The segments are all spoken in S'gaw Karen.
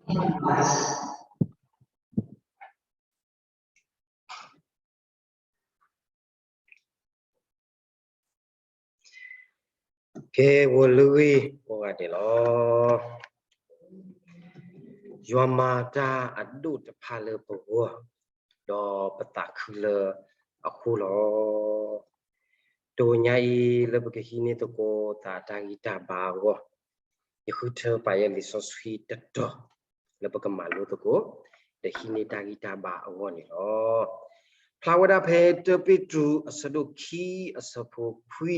ကဲ ဂီၤလၢအဂ့ၤကိးဂၤဒဲးလီၤ. ယွၤမၤတၢ်အဒိၣ်တဖၣ်လၢပဂီၢ်, ဒီးပသးခုလၢအဃိလီၤ. တနံၤညါအံၤလၢပကဟံးန့ၢ်သကိးသးတၢ်ဂံၢ်တၢ်ဘါအဂီၢ်, ယဃုထၢပာ်ယဲလံာ်စီဆှံတတီၤ လၢပကမၤလိသကိး, ဒီးဟံးန့ၢ်တၢ်ဂံၢ်တၢ်ဘါအဂီၢ်န့ၣ်လီၤ. ဖျါဝဲဒၣ်ဖဲတၢပ့းတရူးအဆၢဒိၣ်ခံအဆၢဖိခွံ,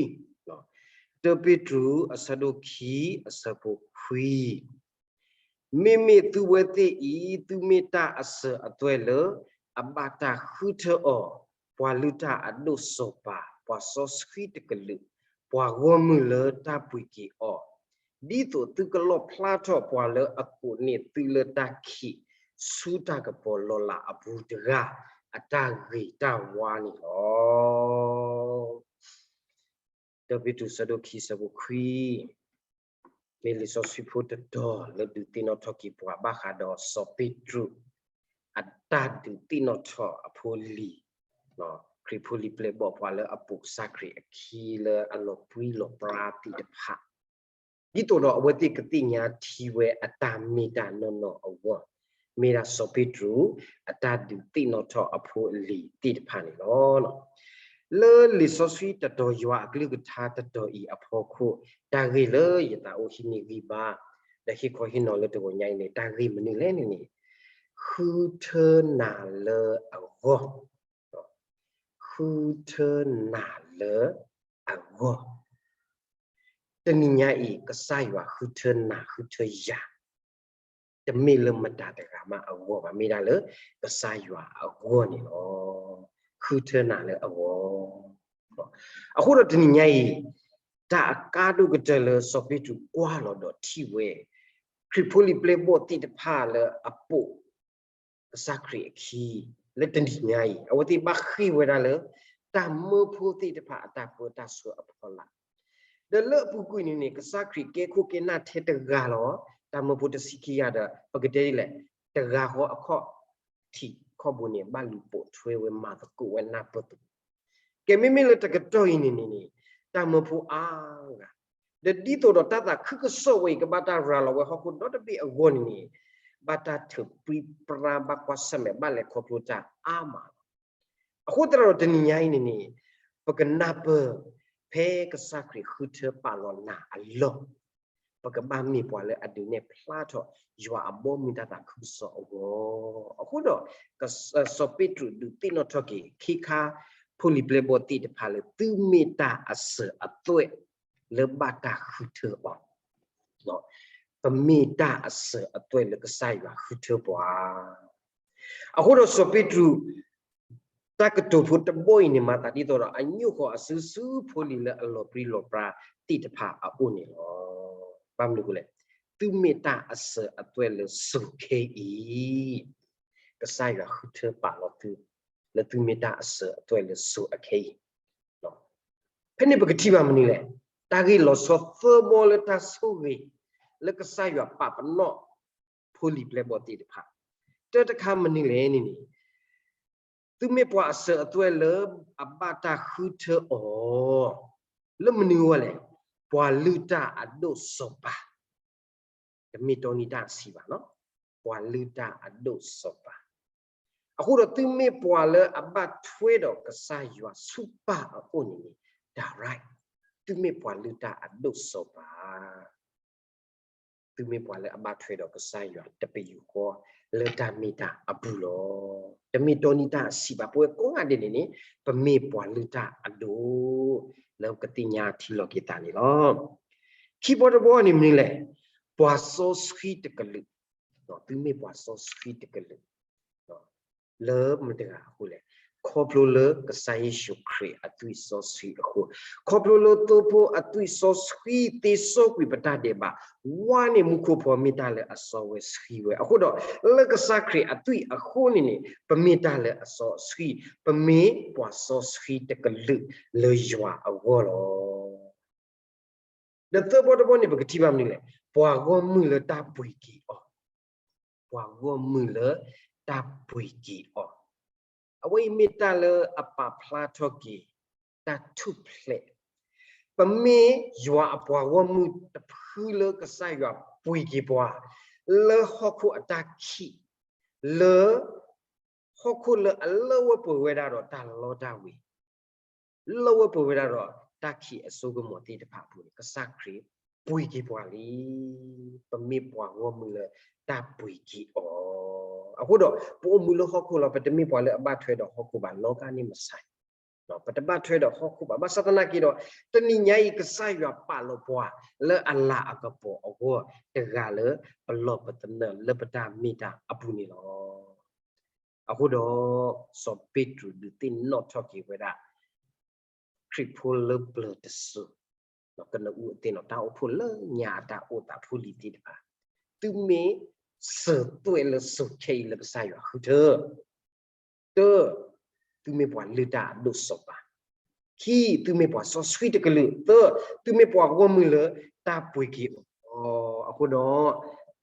တၢပ့းတရူးအဆၢဒိၣ်ခံအဆၢဖိခွံ မ့မ့ၢ်သုဝဲသ့ၣ်အံၤ သုမ့ၢ်တၢ်အစၢၤအသွဲၣ်လၢ အဘၣ်တၢ်ဃုထၢအီၤ, ပှၤလုၢ်တၢ်အဒိၣ်စီၤပၤ, ပှၤစီဆှံတကလုာ်, ပှၤဂီၢ်မုၢ်လၢတၢ်ပှ့ၤက့ၤအီၤ, ဒ်သိးသုကလီၣ်ဖျါထီၣ်ပှၤလၢအကိးန့ၢ်သုလၢတၢ်ခံး ဆူတၢ်ကပီၤလီၤလးအပူၤတဂၤ အတၢ်ဂ့ၤတၢ်ဝါန့ၣ်လီၤ. တၢပ့းတရူးဆၢဒိၣ်ခံဆၢဖိခွံ မ့ၢ်လံာ်စီဆှံဖိတတီၤလၢဒုးသ့ၣ်နီၣ်ထီၣ်က့ၤပှၤဘၣ်ဃးဒီးစီၤပ့းတရူး အတၢ်ဒုးသ့ၣ်နီၣ်ထီၣ်အဖိလံၤ, ခရံာ်ဖိလံၤပျဲၢ်ဘီၣ်ပှၤလၢအပိာ်ကစၢ်ခရံာ်အခံလၢအလီၤပြံလီၤပြါသ့ၣ်တဖၣ် ဒ်သိးဒီးအဝဲသ့ၣ်ကသ့ၣ်ညါထံဝဲအတၢ်မ့ၢ်တၢ်နီၢ်နီၢ်အဂီၢ်, မ့ၢ်ဒၣ်စီၤပ့းတရူး အတၢ်ဒုးသ့ၣ်နီၣ်ထီၣ်အဖိအလံၤသ့ၣ်တဖၣ်န့ၣ်လီၤ. လၢလံာ်စီဆှံတတီၤယွၤအကလုၢ်ကထါတတီၤအံၤအဖီခိၣ်, တၢ်ဂ့ၢ်လၢယသးအိၣ်ဟံးန့ၢ်ဂံၢ်ဘါ, ဒီးဟ့ၣ်ခီဟ့ၣ်နီၤလၢတဂီၤညါအံၤန့ၣ်, တၢ်ဂ့ၢ်မနုၤလဲၣ်န့ၣ်န့ၣ်, ဃုထၢနၤလၢအဂီၢ် ဃုထၢနၤလၢအဂီၢ်. တနံၤညါအံၤ ကစၢ်ယွၤဃုထၢနၤဃုထၢယၤ, တမ့ၢ်လၢမတၤတဂၤမးအဂီၢ်ဘၣ်, မ့ၢ်ဒၣ်လၢကစၢ်ယွၤအဂီၢ်န့ၣ်လီၤ. ဃုထၢနၤလၢအဂီၢ်. အဃိဒီးတနံၤညါအံၤ, တၢ်အကါဒိၣ်ကတၢၢ်လၢစီၤပ့းတရူးကွၢ်လီၤဒီးထံၣ်ဝဲ ခရံာ်ဖိလံၤပျဲၢ်ဘီၣ်သ့ၣ်တဖၣ်လၢအပိာ် ကစၢ်ခရံာ်အခံ, လၢတနံၤညါအံၤ အဝဲသ့ၣ်ဘၣ်ဃ့ၢ်ဝဲဒၣ်လၢ တၢ်မၢဖိသ့ၣ်တဖၣ်အတၢ်ပၢတၢ်ဆှၢအဖီလာ်, ဒီးလၢအပူၤကွံာ်န့ၣ်န့ၣ် ကစၢ်ခရံာ်ကဲခိၣ်ကဲနၢ်ထဲတဂၤလီၤ. တၢ်မၢဖိတဆံခံဂၤဒီး ပကတဲဒ်လဲၣ်, တဂၤဃီအခီၣ်ထံးခီၣ်ဘိန့ၣ် ဘၣ်လူၤပိာ်ထွဲဝဲမၤသကိးဝဲနၢ်ပၢၢ်သကိး ကဲမ့မ့ၢ်လၢတကတီၢ်အံၤန့ၣ်န့ၣ်န့ၣ်, တၢ်မၢဖိအါဂၤ, ဒီးဒ်သိးဒီးတၢ်သးခုကစီၣ်ဝဲအံၤ ကဘၣ်တၢ်ရၤလီၤဝဲဟီၣ်ခိၣ်ဒီတဘ့ၣ်အဂီၢ်န့ၣ်န့ၣ်, ဘၣ်တၢ်ထုးပြံပြါ ဘၣ်ကွၢ်ဆၢၣ်မဲာ် ဘၣ်လဲၤခီဖျိတၢ်အါမးလီၤ. အဃိသတးဒီးတနံၤညါအံၤန့ၣ်န့ၣ်, ပကနၢ်ပၢၢ် ဖဲကစၢ်ခရံာ်ဃုထၢပာ်လီၤနၤအလီၢ် ပကဘၣ်မ့ၢ်ပှၤလၢအဒုးနဲၣ်ဖျါထီၣ် ယွၤအဘီအမုၢ်တၢ်သးခုကစီၣ်အဂီၢ်. အဃိဒီး စီၤပ့းတရူးဒုးသ့ၣ်နီၣ်ထီၣ်က့ၤ ခ့ခါ ဖိလံၤပျဲၢ်ဘီၣ်သ့ၣ်တဖၣ်လၢ သုမ့ၢ်တၢ်အစၢၤအသွဲၣ် လၢဘၣ်တၢ်ဃုထၢအီၤ, ပမ့ၢ်တၢ်အစၢၤအသွဲၣ်လၢကစၢ်ယွၤဃုထၢပှၤ အဃိဒီးစီၤပ့းတရူး တၢ်ကတိၤဖိတဘီအံၤန့ၣ် မၤသးဒ်သိးဒီး အညိၣ်ဃီၤအစုဆူဖိလံၤလၢအလီၤပြံလီၤပြါသ့ၣ်တဖၣ်အအိၣ်န့ၣ်လီၤ. ဘၣ်မနုၤအဃိလဲၣ်, သုမ့ၢ်တၢ်အစၢၤအသွဲၣ်လၢစိၤခဲအံၤ, ကစၢ်ယွၤဃုထၢပာ်လီၤသု လၢသုမ့ၢ်တၢ်အစၢၤအသွဲၣ်လၢစိၤအခဲအံၤ ဖဲန့ၣ်ပကထံၣ်ဘၣ်မနုၤလဲၣ်, တၢ်ဂ့ၢ်လီၤဆီသၢဘီလၢတၢ်ဆိၣ်ဂ့ၤ လၢကစၢ်ယွၤပာ်ပနီၣ် ဖိလံၤပျဲၢ်ဘီၣ်သ့ၣ်တဖၣ်, တၢတခါမနုၤလဲၣ်န့ၣ်န့ၣ်, သုမ့ၢ်ပှၤအစၢၤအသွဲၣ်လၢအဘၣ်တၢ်ဃုထၢအီၤ, လၢမနုၤအဂီၢ်လဲၣ်, ပှၤလုၢ်တၢ်အဒိၣ်စီၤပၤ တမ့ၢ်တီနံၤတၢ်စံးဘၣ်နီၤ, ပှၤလုၢ်တၢ်အဒိၣ်စီၤပၤ, အဃိဒီးသုမ့ၢ်ပှၤလၢအဘၣ်ထွဲဒီးကစၢ်ယွၤဆူပၢ်အအိၣ်န့ၣ်န့ၣ်, တၢ်ရၢၣ်, သုမ့ၢ်ပှၤလုၢ်တၢ်အဒိၣ်စီၤပၤ သုမ့ၢ်ပှၤလၢအဘၣ်ထွဲဒီးကစၢ်ယွၤတပယူာ်ဃီ လၢတၢ်မ့ၢ်တၢ်အဘူးလီၤ. တမ့ၢ်တီနံၤတၢ်စံးဘၣ် ပဝဲကိးဂၤဒဲးန့ၣ်န့ၣ်, ပမ့ၢ်ပှၤလုၢ်တၢ်အဒိၣ် လၢပကသ့ၣ်ညါထံလီၤက့ၤသးန့ၣ်လီၤ. ခံဘီတဘီန့ၣ်မနုၤလဲၣ်, ပှၤစီဆှံတကလုာ်, သုမ့ၢ်ပှၤစီဆှံတကလုာ် လၢမတၤတဂၤအဃိလဲၣ်, ခီဖျိလၢကစၢ်ယ့ၣ်ၡူးခရံာ်အသွံၣ်စီဆှံအဃိ, ခီဖျိလၢသိဖိအသွံၣ်စီဆှံသ့စီကွံာ်ပတၢ်ဒဲးဘး, ဝါန့ၢ်မူခိၣ်ဖီမ့ၢ်တၢ်လၢအစီဝဲဆှံဝဲအဃိဒီး, လၢကစၢ်ခရံာ်အသွံၣ်အဃိန့ၣ်န့ၣ် ပမ့ၢ်တၢ်လၢအစီဆှံ, ပမ့ၢ်ပှၤစီဆှံတကလုာ်လၢယွၤအဂီၢ်လီၤ. ဒီးသၢဘီတဘီန့ၣ် ပကထံၣ်ဘၣ်မနုၤလဲၣ်, ပှၤဂီၢ်မုၢ်လၢတၢ်ပှ့ၤက့ၤအီၤ ပှၤဂီၢ်မုၢ်လၢတၢ်ပှ့ၤက့ၤအီၤ. အဝဲအံၤမ့ၢ်တၢ်လၢအပာ်ဖျါထီၣ်က့ၤ တၢ်ထူၣ်ဖျဲး ပမ့ၢ်ယွၤအပှၤဂီၢ်မုၢ်တဖုလၢကစၢ်ယွၤပှ့ၤက့ၤပှၤ လၢဟီၣ်ခိၣ်အတၢ်ခံး လၢ ဟီၣ်ခိၣ်လၢအလၢဝဲပှဲၤဝဲဒၣ်ဒီးတၢ်လီတၢ်ဝ့ၤ လၢဝဲပှဲၤဝဲဒၣ်ဒီးတၢ်ခံးအစိကမီၤသ့ၣ်တဖၣ်အပူၤန့ၣ် ကစၢ်ခရံာ်ပှ့ၤက့ၤပှၤလံ. ပမ့ၢ်ပှၤဂီၢ်မုၢ်လၢတၢ်ပှ့ၤက့ၤအီၤ. အဃိဒီး ပအိၣ်မူလၢဟီၣ်ခိၣ်လီၤ ပတမ့ၢ်ပှၤလၢအဘၣ်ထွဲဒီးဟီၣ်ခိၣ်ဘၣ် လီၤကါန့ၣ်မဆါ ပတဘၣ်ထွဲဒီးဟီၣ်ခိၣ်ဘၣ်. ဘၣ်ဆၣ်သနာ်က့ဒီး တနံၤညါအံၤ ကစၢ်ယွၤပာ်လီၤပှၤလၢအလၤအကပီၤအဂီၢ် တဂၤလၢပလီၢ်ပသနၢၣ်လၢပတၢ်မ့ၢ်တၢ်အပူၤန့ၣ်လီၤ. အဃိဒီး စီၤပ့းတရူးဒုးသ့ၣ်နီၣ်ထီၣ်က့ၤဝဲဒၣ် ခရံာ်ဖိလၢပျၢၤတစိၤ ကနဦးအသ့ၣ်နီၤ တၢ်အိၣ်ဖှိၣ်လၢညါအတၢ်အိၣ်သးဖိလံၤသ့ၣ်တဖၣ်, သုမ့ၢ်စၢၤသွဲၣ်လၢစိၤခဲအံၤလၢကစၢ်ယွၤဃုထၢ, တၢ, သုမ့ၢ်ပှၤလုၢ်တၢ်အဒိၣ်စီၤပၤ, ခံ, သုမ့ၢ်ပှၤစီဆှံတကလုာ်, သၢ, သုမ့ၢ်ပှၤဂီၢ်မုၢ်လၢတၢ်ပှ့ၤက့ၤအီၤလီၤ. အဃိဒီး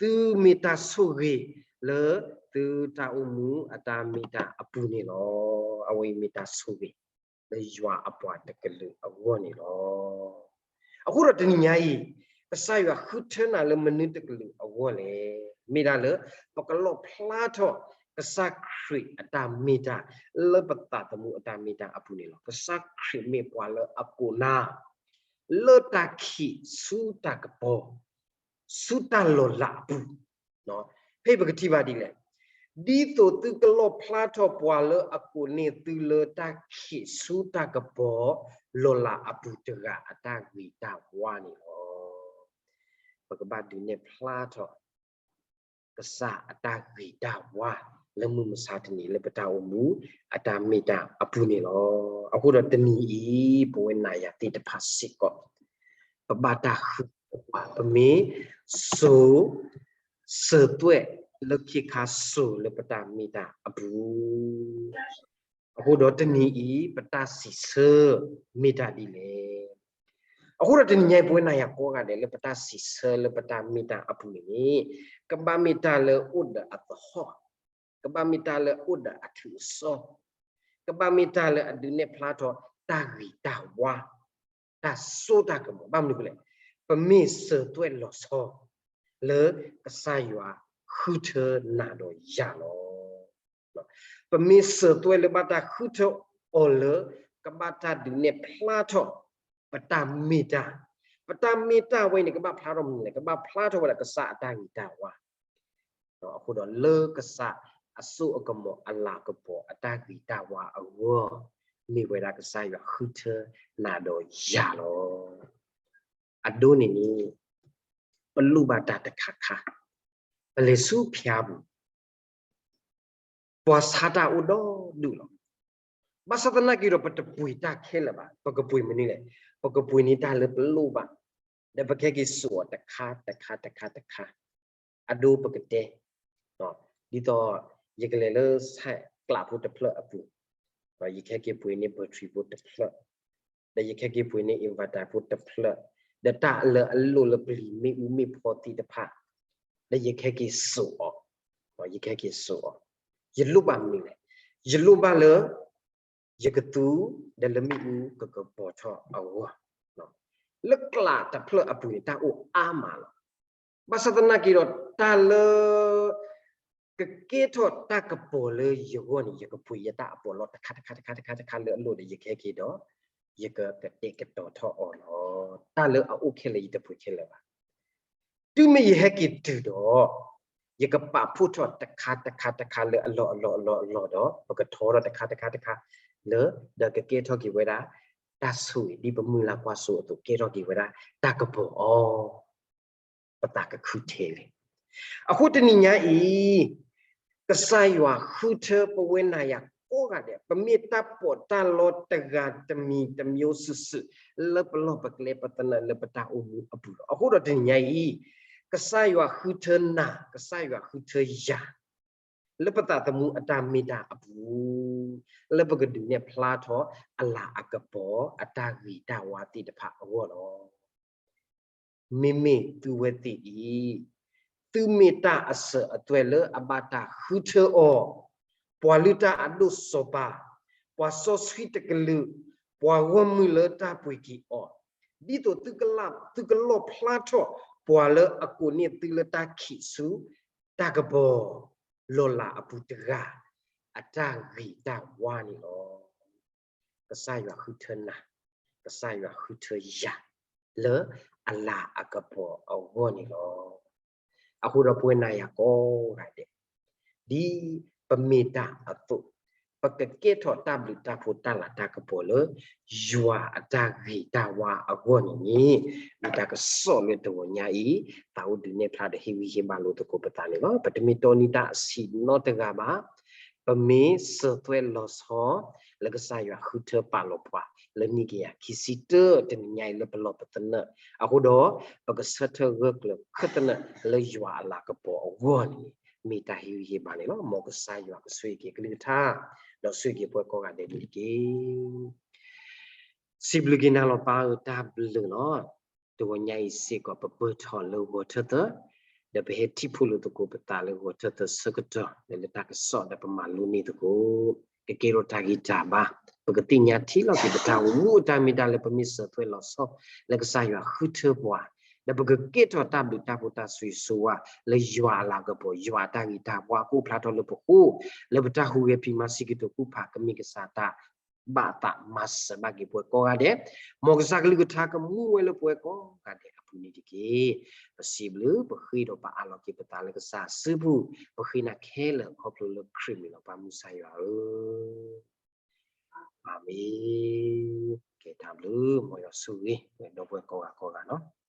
သုမ့ၢ်တၢ်ဆိၣ်ဂ့ၤလၢသုတၢ်အိၣ်မူအတၢ်မ့ၢ်တၢ်အပူၤန့ၣ်လီၤ. အဝဲအံၤမ့ၢ်တၢ်ဆိၣ်ဂ့ၤ လၢယွၤအပှၤတကလုာ်အဂီၢ်န့ၣ်လီၤ. အဃိဒီးတနံၤညါအံၤ ကစၢ်ယွၤဃုထၢနၤလၢမနုၤတကလုာ်အဂီၢ်လဲၣ်. မ့ၢ်ဒၣ်လၢ ပကလီၣ်ဖျါထီၣ် ကစၢ်ခရံာ်အတၢ်မ့ၢ်တၢ် လၢပသးသမူအတၢ်မ့ၢ်တၢ်အပူၤန့ၣ်လီၤ. ကစၢ်ခရံာ်မ့ၢ်ပှၤလၢအကိးနၤ လၢတၢ်ခံးဆူတၢ်ကပီၤ ဆူတၢ်လီၤလးအပူၤ, ဖဲပကထံၣ်ဘၣ်ဒ်လဲၣ်, ဒ်သိးသုကလီၣ်ဖျါထီၣ်ပှၤလၢအကိးန့ၢ်သုလၢတၢ်ခံးဆူတၢ်ကပီၤ လီၤလးအပူၤတဂၤအတၢ်ဂ့ၤတၢ်ဝါန့ၣ်လီၤ. ပကဘၣ်ဒုးနဲၣ်ဖျါထီၣ် ကစၢ်အတၢ်ဂ့ၤတၢ်ဝါ လၢမုၢ်မဆါတနံၤလၢပတၢ်အိၣ်မူ အတၢ်မ့ၢ်တၢ်အပူၤန့ၣ်လီၤ. အဃိဒီးတနံၤအံၤ ပဝဲနၤယၤသ့ၣ်တဖၣ်စ့ၢ်ကီး ပဘၣ်တၢ်ဃုထၢပှၤ ပမ့ၢ်စိၤ စၢၤသွဲၣ်လၢခ့ခါစိၤလၢပတၢ်မ့ၢ်တၢ်အပူၤ အဃိဒီးတနံၤအံၤ ပတၢ်စံးဆၢမ့ၢ်တၢ်ဒ်လဲၣ်. အဃိဒီးတနံၤညါအံၤ ပဝဲနၤယၤကိးဂၤဒဲးလၢပတၢ်စံးဆၢလၢပတၢ်မ့ၢ်တၢ်အပူၤန့ၣ် ကဘၣ်မ့ၢ်တၢ်လၢအိၣ်ဒီးအသဟီၣ်, ကဘၣ်မ့ၢ်တၢ်လၢအိၣ်ဒီးအထူးအစီ, ကဘၣ်မ့ၢ်တၢ်လၢအဒုးနဲၣ်ဖျါထီၣ်တၢ်ဂ့ၤတၢ်ဝါ, တၢ်စိတၢ်ကမီၤ ဘၣ်မနုၤလဲၣ်, ပမ့ၢ်စၢၤသွဲၣ်လီၤဆီ လၢကစၢ်ယွၤဃုထၢနၤဒီးယၤလီၤ. ပမ့ၢ်စၢၤသွဲၣ်လၢဘၣ်တၢ်ဃုထၢအီၤလၢ ကဘၣ်တၢ်ဒုးနဲၣ်ဖျါထီၣ် ပတၢ်မ့ၢ်တၢ်, ပတၢ်မ့ၢ်တၢ်ဝဲန့ၣ် ကဘၣ်ဖျါထီၣ်မနုၤလဲၣ်, ကဘၣ်ဖျါထီၣ်ဝဲဒၣ်ကစၢ်အတၢ်ဂ့ၤတၢ်ဝါ အဃိဒီးလၢကစၢ်အစိအကမီၤအလၤကပီၤအတၢ်ဂ့ၤတၢ်ဝါအဂီၢ် မ့ၢ်ဝဲဒၣ်ကစၢ်ယွၤဃုထၢနၤဒီးယၤလီၤ. အဒိန့ၣ်န့ၣ် ပလိၣ်ဘၣ်တၢ်တခါခါ, ပလဲၤဆူဖၠါပူၤ ပှၤဆါတၢ်အိၣ်ဒီဒူၣ်လီၤ. ဘၣ်ဆၣ်သနာ်က့ဒီး ပတပှ့ၤတၢ်ခဲလၢာ်ဘၣ်, ပကပှ့ၤမနုၤလဲၣ်, ပကပှ့ၤန့ၢ်တၢ်လၢပလိၣ်ဘၣ်, ဒီးပကဟဲက့ၤစိာ်အီၤတခါတခါတခါတခါ, အဒိပကတဲ ဒ်သိး ယကလဲၤလၢဆဲးကျးဖိတဖျၢၣ်အပူၤ, ယကဟဲက့ၤပှ့ၤန့ၢ် battery ဖိတဖျၢၣ်, ဒီးယကဟဲက့ၤပှ့ၤန့ၢ် inverter ဖိတဖျၢၣ်, ဒီးတၢ်လၢအလိၣ်လၢပလံၤမ့ၣ်အူမ့ၣ်ဖီသ့ၣ်တဖၣ်, ဒီးယကဟဲက့ၤစိာ်အီၤ, ယကဟဲက့ၤစိာ်အီၤ, ယလိၣ်ဘၣ်မနုၤလဲၣ်, ယလိၣ်ဘၣ်လၢ ယကသူ ဒီးလၢမ့ၣ်အူကကပီၤထီၣ်အဂီၢ်, လၢကျးတဖျၢၣ်အပူၤန့ၣ် တၢ်အိၣ်အါမးလီၤ. ဘၣ်ဆၣ်သနာ်က့ဒီး တၢ်လၢ ကကဲထီၣ်တၢ်ကပီၤလၢယဂီၢ်န့ၣ် ယကပှ့ၤယတၢ်အပီးလီတခါတခါတခါတခါတခါလၢအလိၣ်ဒီး ယကဟဲက့ၤဒီး ယကကတဲာ်ကတီၤထီၣ်အီၤလီၤ. တၢ်လၢအအိၣ်ခဲလၢာ် ယတပှ့ၤခဲလၢာ်ဘၣ်. တုၤမ့ၢ်ယဟဲက့ၤတုၤဒီး ယကပာ်ဖှိၣ်ထီၣ်တခါတခါတခါလၢအလီၢ်အလီၢ်အလီၢ်အလီၢ်ဒီး ပကထီထီၣ်တခါတခါတခါ လၢ ဒီးကကဲထီၣ်က့ၤဝဲဒၣ် တၢ်ဆိၣ်ဂ့ၤ ဒ်ပမုၢ်လၢ်ကွၢ်စိအသိး ကဲထီၣ်က့ၤဝဲဒၣ် တၢ်ကပီၤအီၤ ပသးကခုထဲလဲၣ်. အဃိတနံၤညါအံၤ ကစၢ်ယွၤဃုထၢပဝဲနၤယၤကိးဂၤဒဲး ပမ့ၢ်တၢ်ပီးတၢ်လီတဂၤတမံၤတမျိုးစုာ်စုာ် လၢပလီၢ်ပကျဲပသနၢၣ်လၢပတၢ်အိၣ်မူအပူၤလီၤ. အဃိဒီးတနံၤညါအံၤ ကစၢ်ယွၤဃုထၢနၤ ကစၢ်ယွၤဃုထၢယၤ လၢပသးသမူအတၢ်မ့ၢ်တၢ်အပူၤ လၢပကဒုးနဲၣ်ဖျါထီၣ်အလၤအကပီၤ အတၢ်ဂ့ၤတၢ်ဝါသ့ၣ်တဖၣ်အဂီၢ်လီၤ. မ့မ့ၢ်သုဝဲသ့ၣ်အံၤ သုမ့ၢ်တၢ်အစၢၤအသွဲၣ်လၢအဘၣ်တၢ်ဃုထၢအီၤ, ပှၤလုၢ်တၢ်အဒိၣ်စီၤပၤ, ပှၤစီဆှံတကလုာ်, ပှၤဂီၢ်မုၢ်လၢတၢ်ပှ့ၤက့ၤအီၤ, ဒ်သိးသုကလၢ်, သုကလီၣ်ဖျါထီၣ်ပှၤလၢအကိးန့ၢ်သုလၢတၢ်ခံးဆူတၢ်ကပီၤလီၤလးအပူၤတဂၤ အတၢ်ဂ့ၤတၢ်ဝါန့ၣ်လီၤ. ကစၢ်ယွၤဃုထၢနၤ, ကစၢ်ယွၤဃုထၢယၤ လၢအလၤအကပီၤအဂီၢ်န့ၣ်လီၤ. အဃိဒီးပဝဲနၤယၤကိးဂၤဒဲး ဒ်ပမ့ၢ်တၢ်အသိး, ပကကဲထီၣ်တၢ်ဘျုးတၢ်ဖှိၣ်တၢ်လၤတၢ်ကပီၤလၢ ယွၤအတၢ်ဂ့ၤတၢ်ဝါအဂီၢ်န့ၣ်န့ၣ်, မ့ၢ်တၢ်ကစီၣ်လၢတဂီၤညါအံၤ သးအိၣ်ဒုးနဲၣ်ဖျါဒီးဟ့ၣ်ဂံၢ်ဟ့ၣ်ဘါလိာ်သကိးပသးန့ၣ်လီၤ. ပတမ့ၢ်တီနံၤတၢ်အဆံးနီတဂၤဘၣ်. ပမ့ၢ်စၢၤသွဲၣ်လီၤဆီ လၢကစၢ်ယွၤဃုထၢပာ်လီၤပှၤ လၢနံၣ်ကယၤခံဆံတၢ တနံၤညါအံၤလၢပလီၢ်ပသနၢၣ်, အဃိဒီး ပကဆၢထၢၣ်ဂၢၢ်ကျၢၤခၢၣ်သနၢၣ် လၢယွၤအလၤကပီၤအဂီၢ်န့ၣ် မ့ၢ်တၢ်ဟ့ၣ်ဂံၢ်ဟ့ၣ်ဘါန့ၣ်လီၤ. မ်ကစၢ်ယွၤကဆိၣ်ဂ့ၤက့ၤအကလုၢ်ကထါ ဒီးဆိၣ်ဂ့ၤက့ၤပဝဲကိးဂၤဒဲးန့ၣ်တက့ၢ်. စံးဘျုးက့ၤနၤလီၤပၢ်ဧၢ တၢ်ဘျုးလီၤ. တဂီၤညါအံၤစ့ၢ်ကီး ပပၢၢ်ထီၣ်လၢဂီၤထၢၣ်သၢ, ဒီးပဟဲထံၣ်ဖှိၣ်လိာ်သကိးပသးလၢဂီၤထၢၣ်သၢဆၢကတီၢ် ဒီးလၢတၢ်ကစီၣ်ဒီးပမၤလိန့ၢ်သကိး ကကဲထီၣ်တၢ်ဂံၢ်တၢ်ဘါ, ပကသ့ၣ်ညါထံလီၤက့ၤပတၢ်အိၣ်မူအတၢ်မ့ၢ်တၢ်လၢပမ့ၢ်စၢၤသွဲၣ်လီၤဆီ လၢကစၢ်ယွၤဃုထၢပှၤ, ဒီးပကကဲထီၣ်တၢ်ဘျုးတၢ်ဖှိၣ်တၢ်ဆိၣ်ဂ့ၤဆိၣ်ဝါ လၢယွၤအလၤကပီၤ ယွၤအတၢ်ဂ့ၤတၢ်ဝါကအိၣ်ဖျါထီၣ်လၢပဃိ, လၢပတၢ်ဟူးဂဲၤဖံးမၤစၢၤက့ၤတကူၣ်ဖး ကမ့ၢ်ကစၢ်တၢ်ဘၣ်သးမၤစၢၤဘၣ်က့ၤပဝဲကိးဂၤဒဲး, မ်ကစၢ်ကလုၢ်ကထါကမူဝဲလၢပဝဲကိးဂၤဒဲးအပူၤန့ၣ်တက့ၢ်. ပစံးဘျုး ပဃ့ဒီးပအးလီၤက့ၤပသးလၢကစၢ်အစုပူၤ, ပဃ့နၤခဲလၢာ်ခီဖျိလၢခရံာ်မံၤလီၤ ပၢ်မုၢ်ဆါယွၤဧၢ, အၤမ့ၣ်. ကဲတၢ်ဘျုး မ်ယွၤဆိၣ်ဂ့ၤ ဒီပုၢ်ဝဲၢ်ကိးဂၤကိးဂၤနီၤ.